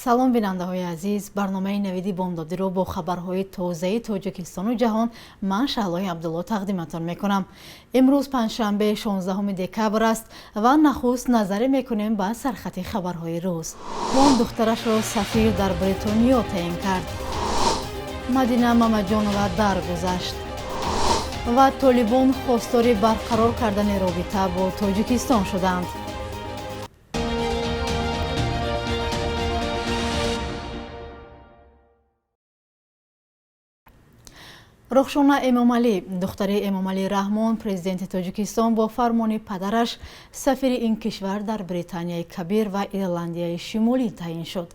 Салом, бинандаҳои азиз. Барномаи навиди бомдодиро бо хабарҳои тозаи Тоҷикистону ҷаҳон ман, Шаҳлои Абдулло, тақдиматон мекунам. Имрӯз панҷшанбе, 16 декабр аст ва нахуст назаре мекунем ба сархати хабарҳои рӯз. Он духтарашро сафир дар Бритониё таъин кард. Мадина Мамаҷонова даргузашт ва толибон хостори барқарор кардани робита бо Тоҷикистон шуданд. Рухшона Эмомалӣ, духтари Эмомалӣ Раҳмон, президенти Тоҷикистон, бо фармони падараш сафири ин кишвар дар Британияи Кабир ва Ирландияи Шимолӣ таъин шуд.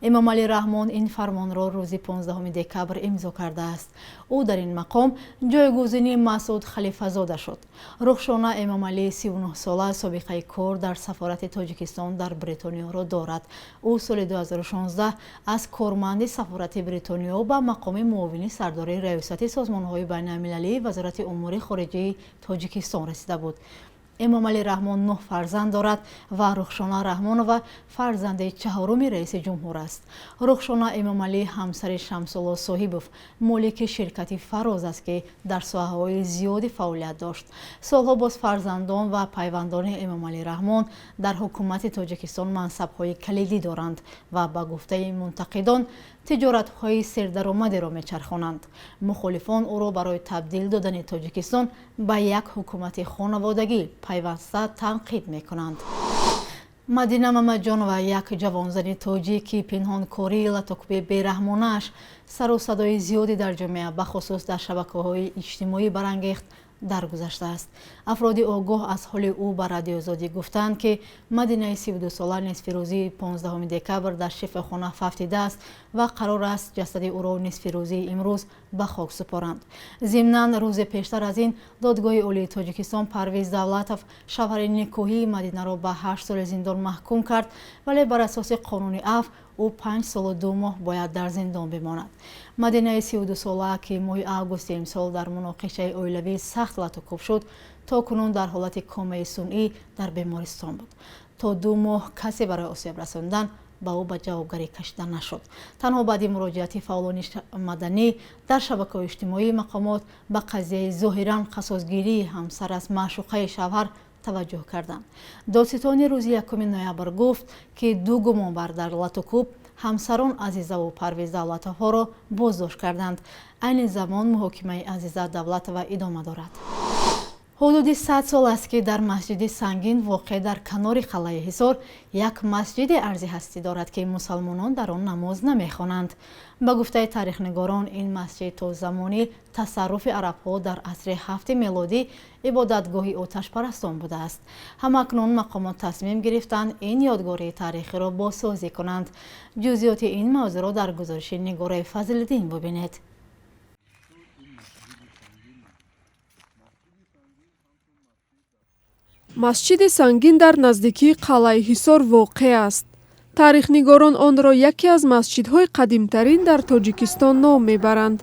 Эмомалӣ Раҳмон ин фармонро рӯзи 15 декабр имзо кардааст. Ӯ дар ин мақом ҷойгузини Масъуд Халифазода шуд. Рухшона Эмомалӣ, 39-сола, собиқаи кор дар сафорати Тоҷикистон дар Бритониёро дорад. Ӯ соли 2016 аз корманди сафорати Бритониё ба мақоми муовини сардори раёсати созмонҳои байналмилалии Вазорати умури хориҷии Тоҷикистон расида буд. Эмомалӣ Раҳмон нӯҳ фарзанд дорад ва Рухшона Раҳмонова фарзанди чаҳоруми раиси ҷумҳур аст. Рухшона Эмомалӣ ҳамсари Шамсулло Соҳибов, молики ширкати Фароз аст, ки дар соҳаҳои зиёди фаъолият дошт. Солҳо боз фарзандон ва пайвандони Эмомалӣ Раҳмон дар ҳукумати Тоҷикистон мансабҳои калидӣ доранд ва ба гуфтаи мунтақидон тиҷоратҳои сердаромадеро мечархонанд. Мухолифон ӯро барои табдил додани Тоҷикистон ба як ҳукумати хонаводагӣ пайваста танқид мекунанд. Мадина Мамаҷонова, як ҷавонзани тоҷик, ки пинҳонкории латукӯби бераҳмонааш сару садои зиёде дар ҷомеа, бахусус дар шабакаҳои иҷтимоӣ барангехт, даргузаштааст. Афроди огоҳ аз ҳоли ӯ ба Радиозодӣ гуфтанд, ки Мадинаи 32сола нисфирӯзии 15 декабр дар шифохона фавтидааст ва қарор аст ҷасади ӯро нисфирӯзии имрӯз ба хок супоранд. Зимнан, рӯзе пештар аз ин Додгоҳи Олии Тоҷикистон Парвиз Давлатов, шавҳари никоҳии Мадинаро, ба 8 соли зиндон маҳкум кард, вале бар асоси қонуни афв ӯ 5 солу 2 моҳ бояд дар зиндон бимонад. Мадинаи 32сола, ки моҳи августи имсол дар муноқишаи оилавӣ сахт латукӯб шуд, то кунун дар ҳолати комаи сунъӣ дар бемористон буд. То 2 моҳ касе барои осеб расондан ба ӯ ба ҷавобгарӣ кашида нашуд. Танҳо баъди муроҷиати фаъолони маданӣ дар шабакаҳои иҷтимоӣ мақомот ба қазияи зоҳиран қасосгирии ҳамсар аз маъшуқаи шавҳар таваҷҷӯҳ карданд. Додситони рӯзи 1 ноябр гуфт, ки ду гумонбар дар латукӯб, ҳамсарон Азизаву Парвиз Давлатовҳоро, боздошт карданд. Айни замон муҳокимаи Азиза Давлатова идома дорад. Ҳудуди 100 сол аст, ки дар масҷиди Сангин, воқеъ дар канори қалъаи Ҳисор, як масҷиди арзи ҳастӣ дорад, ки мусалмонон дар он намоз намехонанд. Ба гуфтаи таърихнигорон, ин масҷид то замони тасарруфи арабҳо дар асри ҳафти мелодӣ ибодатгоҳи оташпарастон будааст. Ҳамакнун мақомот тасмим гирифтанд ин ёдгории таърихиро бозсозӣ кунанд. Ҷузъиёти ин мавзӯъро дар гузориши Нигораи Фазлиддин бубинед. Масҷиди Сангин дар наздикии қалъаи Ҳисор воқеъ аст. Таърихнигорон онро яке аз масҷидҳои қадимтарин дар Тоҷикистон ном мебаранд.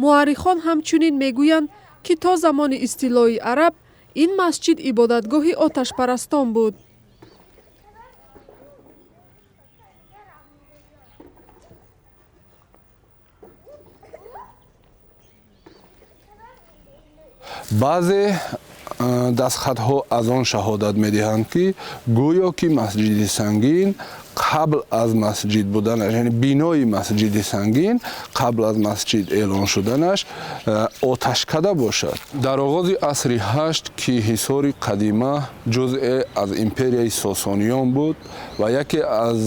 Муаррихон ҳамчунин мегӯянд, ки то замони истилои араб ин масҷид ибодатгоҳи оташпарастон буд. Баъзе дастхатҳо аз он шаҳодат медиҳанд, ки гӯё ки масҷиди Сангин қабл аз масҷид буданаш, яъне бинои масҷиди Сангин қабл аз масҷид эълон шуданаш, оташкада бошад. Дар оғози асри ҳашт, ки Ҳисори қадима ҷузъе аз империяи Сосониён буд ва яке аз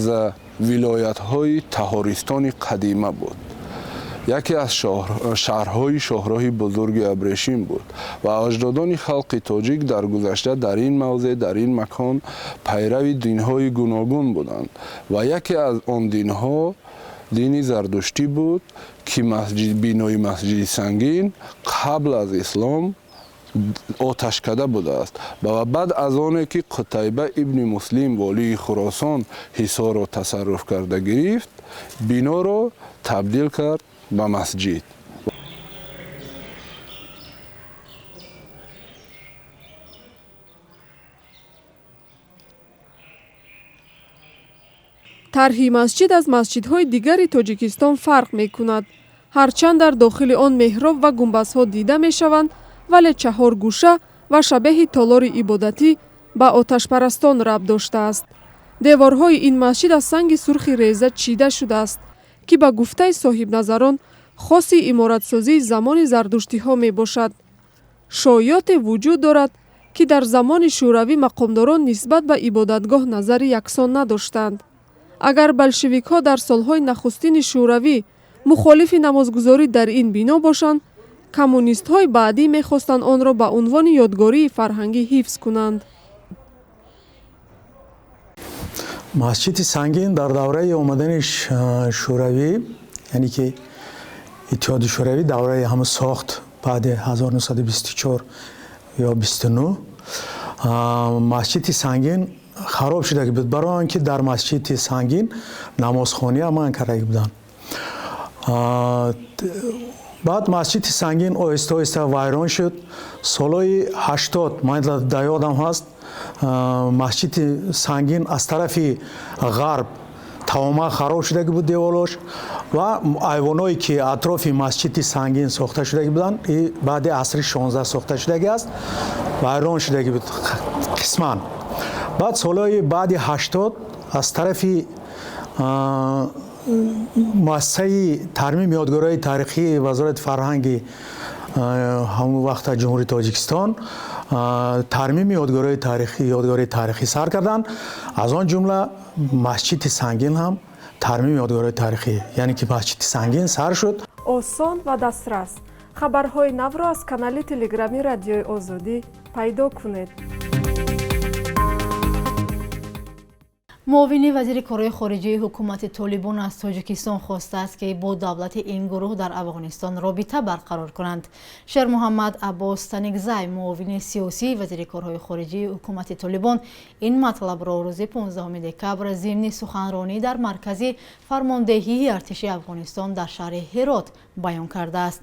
вилоятҳои Таҳористони қадима буд, яке аз шаҳрҳои шоҳроҳи бузурги абрешим буд ва аҷдодони халқи тоҷик дар гузашта дар ин мавзеъ, дар ин макон пайрави динҳои гуногун буданд ва яке аз он динҳо дини зардуштӣ буд, ки бинои масҷиди Сангин қабл аз ислом оташкада будааст ва баъд аз оне ки Қутайба ибни Муслим, волии Хуросон, Ҳисорро тасарруф карда гирифт, биноро табдил кард ба масҷид. Тарҳи масҷид аз масҷидҳои дигари Тоҷикистон фарқ мекунад. Ҳарчанд дар дохили он меҳроб ва гумбазҳо дида мешаванд, вале чаҳор гӯша ва шабеҳи толори ибодатӣ ба оташпарастон рабт доштааст. Деворҳои ин масҷид аз санги сурхи реза чида шудааст, ки ба гуфтаи соҳибназарон хоси иморатсозии замони зардуштиҳо мебошад. Шоёте вуҷуд дорад, ки дар замони шӯравӣ мақомдорон нисбат ба ибодатгоҳ назари яксон надоштанд. Агар болшевикҳо дар солҳои нахустини шӯравӣ мухолифи намозгузорӣ дар ин бино бошанд, коммунистҳои баъдӣ мехостанд онро ба унвони ёдгории фарҳангӣ ҳифз кунанд. Масҷиди Сангин дар давраи омадани шӯравӣ, яъне ки Иттиҳоди Шӯравӣ, давраи ҳама сохт баъди 1924 ё 29, масҷиди Сангин хароб шуда буд, барои он ки дар масҷиди Сангин намозхония манъ карда буданд. Баъд масҷиди Сангин оҳиста оҳиста вайрон шуд. Солҳои 80 ман дар ёдам ҳаст, масҷиди Сангин аз тарафи ғарб тамоман хароб шуда буд деволош ва айвоное ки атрофи масҷиди Сангин сохта шуда буданд, и баъди асри 16 сохта шудагӣ аст, вайрон шудагӣ буд қисман. Баъд солҳои баъди 80 аз тарафи муассисаи тармими ёдгориҳои таърихии Вазорати фарҳанги ҳамон вақта Ҷумҳурии Тоҷикистон тармими ёдгории таърихӣ сар карданд. Аз он ҷумла масҷиди Сангин ҳам тармими ёдгориҳои таърихӣ, яъне ки масҷиди Сангин сар шуд. Осон ва дастрас. Хабарҳои навро аз канали телеграми Радиои Озодӣ пайдо кунед. Муовини вазири корҳои хориҷии ҳукумати Толибон аз Тоҷикистон хостааст, ки бо давлати ин гурӯҳ дар Афғонистон робита барқарор кунанд. Шермуҳаммад Аббос Станикзай, муовини сиёсии вазири корҳои хориҷии ҳукумати Толибон, ин матлабро рӯзи 15 декабр зимни суханронӣ дар маркази фармондеҳии артиши Афғонистон дар шаҳри Ҳерот баён кардааст.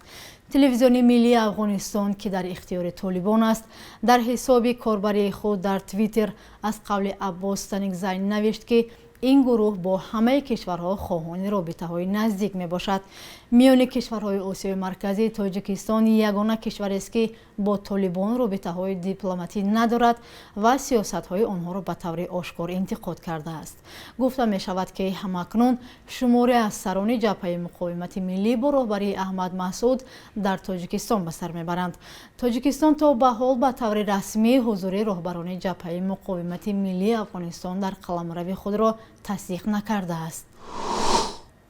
Телевизиони миллии Афғонистон, ки дар ихтиёри Толибон аст, дар ҳисоби корбарии худ дар Твиттер аз қавли Аббос Станикзай навишт, ки ин гурӯҳ бо ҳамаи кишварҳо хоҳони робитаҳои наздик мебошад. Миёни кишварҳои Осиёи Марказӣ Тоҷикистон ягона кишварест, ки бо Толибон робитаҳои дипломатӣ надорад ва сиёсатҳои онҳоро ба таври ошкор интиқод кардааст. Гуфта мешавад, ки ҳамакнун шуморе аз сарони ҷабҳаи муқовимати миллӣ бо роҳбарии Аҳмад Масъуд дар Тоҷикистон ба сар мебаранд. Тоҷикистон то ба ҳол ба таври расмӣ ҳузури роҳбарони ҷабҳаи муқовимати миллии Афғонистон дар қаламрави худро тасдиқ накардааст.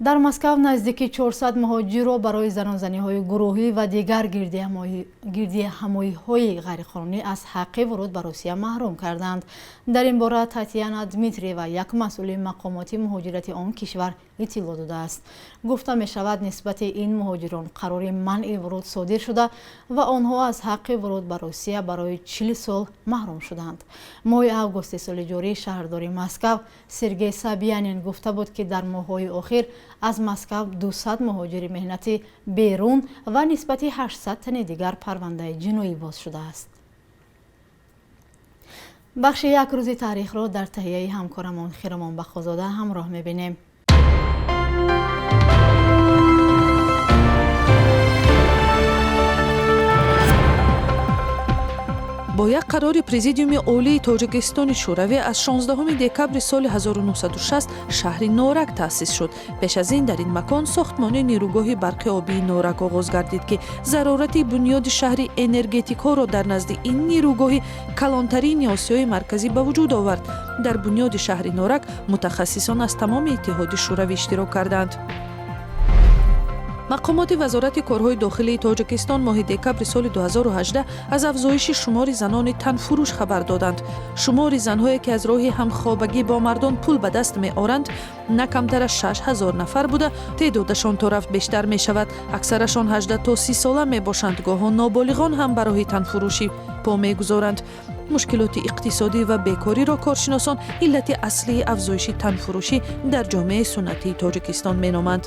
Дар Москав наздики 400 муҳоҷирро барои занозаниҳои гурӯҳӣ ва дигар гирдиҳамоиҳои ғайриқонунӣ аз ҳаққи вуруд ба Русия маҳрум карданд. Дар ин бора Татьяна Дмитриева, як масъули мақомоти муҳоҷирати он кишвар, иттилоъ додааст. Гуфта мешавад, нисбати ин муҳоҷирон қарори манъи вуруд содир шуда ва онҳо аз ҳаққи вуруд ба Русия барои 40 сол маҳрум шуданд. Моҳи августи соли ҷорӣ шаҳрдори Москав Сергей Собянин гуфта буд, ки дар моҳҳои охир аз Москав 200 муҳоҷири меҳнатӣ берун ва нисбати 800 тани дигар парвандаи ҷиноӣ боз шудааст. Бахши як рӯзи таърихро дар таҳияи ҳамкорамон Хиромон Бақозода ҳамроҳ мебинем. Бо як қарори Президиуми Олии Тоҷикистони Шӯравӣ аз 16 декабри соли 1960 шаҳри Норак таъсис шуд. Пеш аз ин дар ин макон сохтмони нерӯгоҳи барқи обии Норак оғоз гардид, ки зарурати бунёди шаҳри энергетикҳоро дар назди ин нерӯгоҳи калонтарини Осиёи Марказӣ ба вуҷуд овард. Дар бунёди шаҳри Норак мутахассисон аз тамоми Иттиҳоди Шӯравӣ иштирок карданд. Мақомоти Вазорати корҳои дохилии Тоҷикистон моҳи декабри соли 2018 аз афзоиши шумори занони танфурӯш хабар доданд. Шумори занҳое ки аз роҳи ҳамхобагӣ бо мардон пул ба даст меоранд, на камтар аз 6000 нафар буда, теъдодашон то рафт бештар мешавад. Аксарашон 18 то 30 сола мебошанд, гоҳо ноболиғон ҳам ба роҳи танфурӯшӣ по мегузоранд. Мушкилоти иқтисодӣ ва бекориро коршиносон иллати аслии афзоиши танфурӯшӣ дар ҷомеаи суннатии Тоҷикистон меноманд.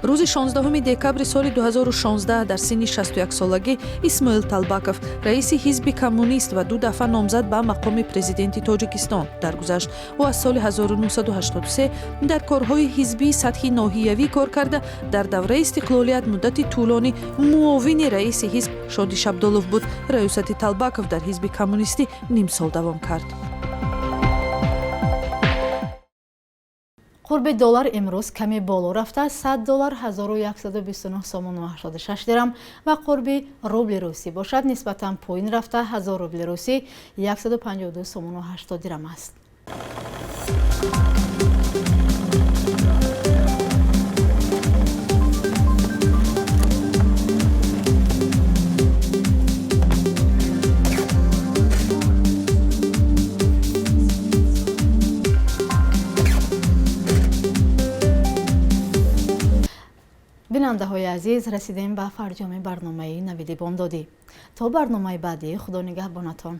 Рӯзи 16 декабри соли 2016 дар синни 61-солагӣ Исмоил Талбаков, раиси ҳизби коммунист ва ду дафъа номзад ба мақоми президенти Тоҷикистон, даргузашт. Ӯ аз соли 1983 дар корҳои ҳизбии сатҳи ноҳиявӣ кор карда, дар давраи истиқлолият муддати тӯлонӣ муовини раиси ҳизб Шоди Шабдолов буд. Раёсати Талбаков дар ҳизби коммунистӣ ним сол давом кард. Қурби доллар имрӯз каме боло рафта, 100 доллар 1129 сомону 86 дирам ва қурби рубли русӣ бошад, нисбатан поин рафта, 1000 рубли русӣ 152 сомону 80 дирам аст. Бинандаҳои азиз, расидем ба фарҷоми барномаи Навиди бомдодӣ. То барномаи баъдӣ, Худо нигаҳбонатон.